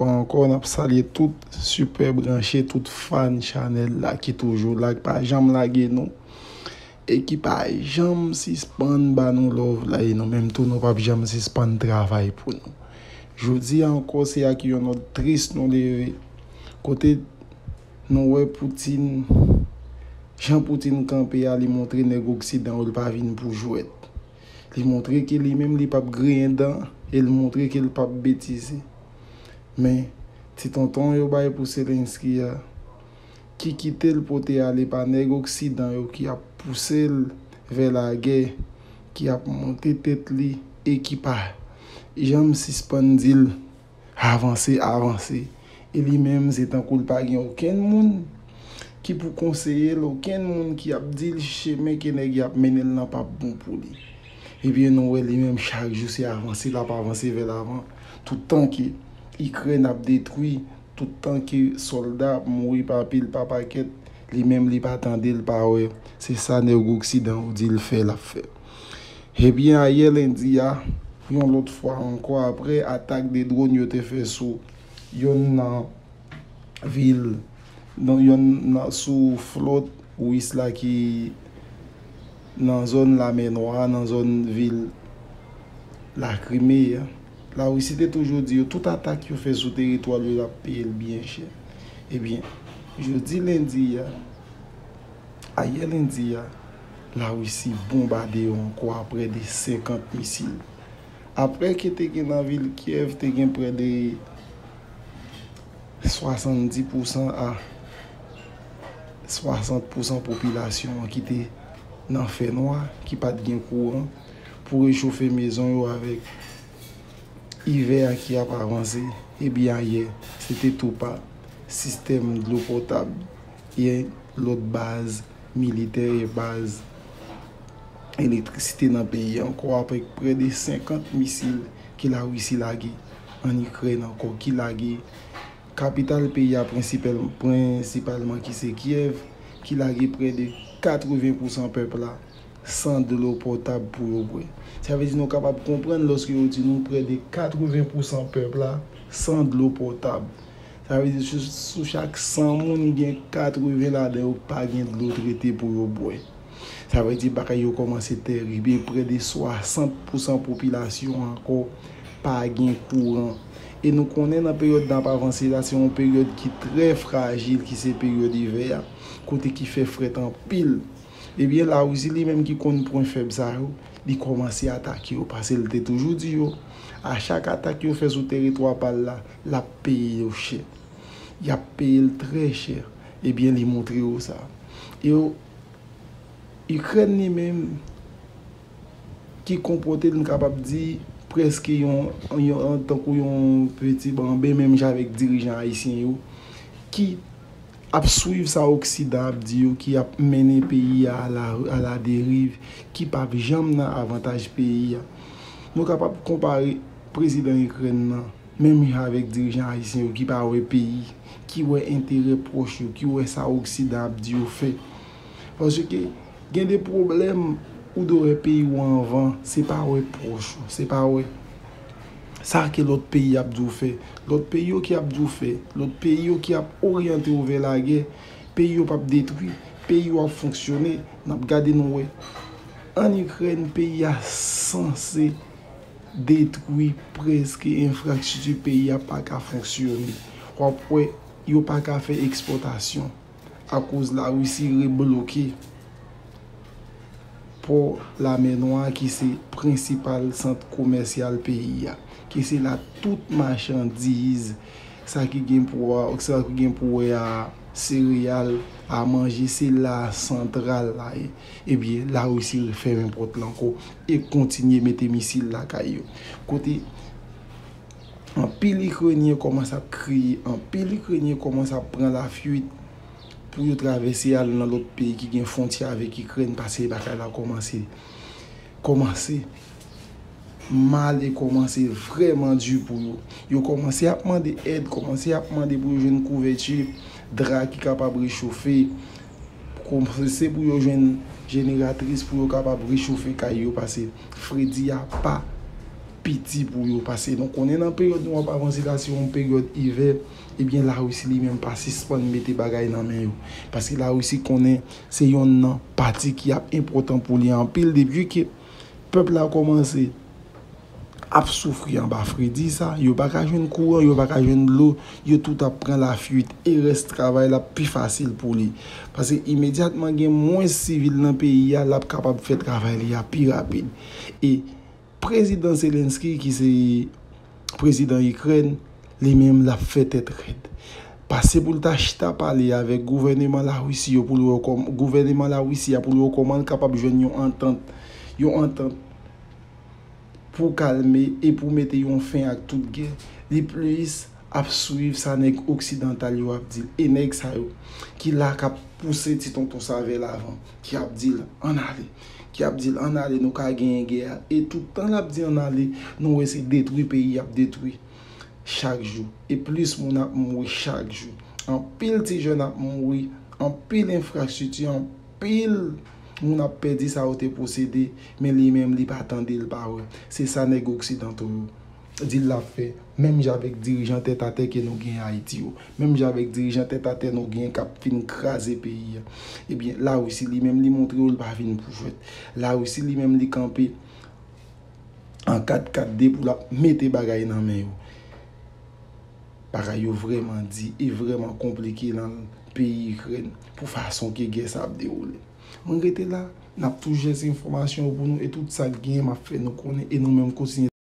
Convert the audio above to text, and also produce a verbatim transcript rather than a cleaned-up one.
Ankò, n ap salye tout sipè branche, tout fan chanèl la ki toujou la, ki pa janm lage nou e ki pa janm sispann ba nou love la, e nou menm tou, nou p ap janm sispann travay pou nou. Jodi a ankò, se ak yon nòt tris nou leve, kote nou wè Poutine, jan Poutine kanpe a, li montre nèg oksidan yo, li pa vin pou jwèt. Li montre ke li menm li p ap griyen dan e li montre ke li p ap betize. Men, ti tonton yo bay pou Zelensky a, ki kite l pote ale pa nèg oksidan yo ki ap pouse l vè lagè, ki ap monte tèt li e ki pa janm sispann di l avanse, avanse. E li menm, se tankou l pa gen okenn moun ki pou konseye l, okenn moun ki ap di l chemen ke nèg y ap mennen l nan p ap bon pou li. Ebyen, nou wè li menm chak jou se avanse l ap avanse vè lavan, toutan ke Ikrèn ap detwi, toutan ke sòlda ap mouri pa pil, pa pakèt, li menm li pa tande, l pa wè. Se sa nèg oksidan yo di l fè, l ap fè. Ebyen, ayè lendi a, yon lòt fwa ankò, apre atak de dwòn yo te fè sou yonn nan vil, nan yonn nan, sou flòt ris la ki nan zòn Lamè Nwa a, nan zòn vil Lakrime a, Larisi te toujou di yo tout atak yo fè sou teritwa l yo, y ap peye l byen chè. Ebyen, jodi lendi a, ayè lendi a, Larisi bonbade yo ankò a prè de senkant misil. Apre ke te gen nan vil Kyèv, te gen prè de swasanndis pousan a swasant pousan popilasyon an ki te nan fènwa, ki pa t gen kouran pou rechofe mezon yo avèk ivè a ki ap avanse. Ebyen, ayè, se te tou pa sistèm dlo potab e lòt baz militè e baz elektrisite nan peyi a ankò, avèk prè de senkant misil ke Larisi lage ann Ikrèn ankò, ki lage kapital peyi a prensipèl-, prensipalman ki se Kyèv, ki lage prè de katreven pousan pèp la san dlo potab pou yo bwè. Sa vle di nou kapab konprann lòske yo di nou prè de katreven pousan pèp la san dlo potab. Sa vle di sou, sou chak san moun, gen katreven ladan yo pa gen dlo trete pou yo bwè. Sa vle di bagay yo kòmanse tèrib e prè de swasant pousan popilasyon ankò pa gen kouran. E nou konnen nan peryòd n ap avanse la, se yon peryòd ki trè frajil, ki se peryòd ivè a, kote ki fè frèt anpil. Ebyen, Larisi li menm ki konn pwen fèb sa yo, li kòmanse atake yo, paske l te toujou di yo, a chak atak yo fè sou teritwa pa l la, l ap peye yo chè. Y ap peye l trè chè. Ebyen, li montre yo sa. E yo, Ikrèn li menm, ki konpòte l, m kapab di, prèske yon, yon, tankou yon peti banben, menm jan avèk dirijan ayisyen yo, ki ap swiv sa Oksidan ap di yo, ki ap mennen peyi a a la, a la deriv, ki p ap janm nan avantaj peyi a. Nou kapab konpare prezidan Ikrèn nan, menm jan avèk dirijan ayisyen yo ki pa wè peyi, ki wè enterè pwòch yo, ki wè sa Oksidan ap di yo fè. Paske gen de pwoblèm ou dwe wè peyi w anvan, se pa wè pwòch ou, se pa wè sa ke lòt peyi ap di w fè. Lòt peyi yo ki ap di w fè, lòt peyi yo ki ap oryante w vè lagè, peyi yo p ap detwi, peyi yo ap fonksyone. N ap gade nou wè. Ann Ikrèn, peyi a sanse detwi, prèske enfrastrikti peyi a pa ka fonksyone. W ap wè, yo pa ka fè ekspòtasyon akoz Larisi rebloke pò Lamè Nwa a ki se prensipal sant komèsyal peyi a, ki se la tout machandiz, sa ki gen pou a, sa ki gen pou wè a sereyal, a manje, se la santral la ye. Ebyen, Larisi fèmen pòt la ankò e kontinye mete misil lakay yo. Kote anpil Ikrenyen kòmanse ap kriye, anpil Ikrenyen kòmanse ap pran lafwit pou yo travèse al nan lòt peyi ki gen fwontyè avèk Ikrèn, paske bagay la kòmanse, kòmanse mal e kòmanse vrèman di pou yo. Yo kòmanse ap mande èd, kòmanse ap mande pou yo jwenn kouvèti, dra ki kapab rechofe, kòmanse pou yo jwenn jeneratris pou yo kapab rechofe kay yo, paske fredi a pa piti pou yo, paske nou konnen nan peryòd nou ap avanse la, se yon peryòd ivè, ebyen, Larisi li menm pa sispann mete bagay nan men yo. Paske Larisi konnen se yonn nan pati ki ap enpòtan pou li anpil, depi ke pèp la kòmanse ap soufri anba fredi sa, yo pa ka jwenn kouran, yo pa ka jwenn dlo, yo tout ap pran lafwit, e rès travay la pi fasil pou li. Paske imedyatman gen mwens sivil nan peyi a, l ap kapab fè travay li a pi rapid. E Prezidan Zelensky, ki se prezidan Ikrèn, li menm l ap fè tèt rèd. Pase pou l ta chita pale avèk gouvèneman Larisi yo pou l wè kòm-, gouvèneman Larisi a pou l wè kòman l kapab jwenn yon antant, yon antant pou kalme e pou mete yon fen ak tout gè. Li plis ap swiv sa nèg oksidantal yo ap di l. E nèg sa yo ki la k ap pouse ti tonton sa vè lavan, ki ap di l, "Ann ale." Ki ap di l, "Ann ale, nou ka genyen gè a." E tout tan l ap di, "Ann ale," nou wè se detwi peyi y ap detwi chak jou. E plis moun ap mouri chak jou. Anpil ti jèn ap mouri, anpil enfrastrikti, anpil moun ap pèdi sa yo te posede, men li menm li pa tande, l pa wè. Se sa nèg oksidanto yo di l ap fè, menm jan avèk dirijan tèt atè ke nou gen Ayiti yo, menm jan avèk dirijan tèt atè nou gen k ap fin kraze peyi a. Ebyen, Larisi li menm li montre yo l pa vin pou jwèt. Larisi li menm li kanpe an kat kat de pou l ap mete bagay nan men yo. Bagay yo vrèman di e vrèman konplike nan peyi Ikrèn pou fason ke gè sa ap dewoule. Mwen rete la, n ap toujou jwenn enfòmasyon yo pou nou e tout sa k genyen m ap fè nou konnen e nou menm kontinye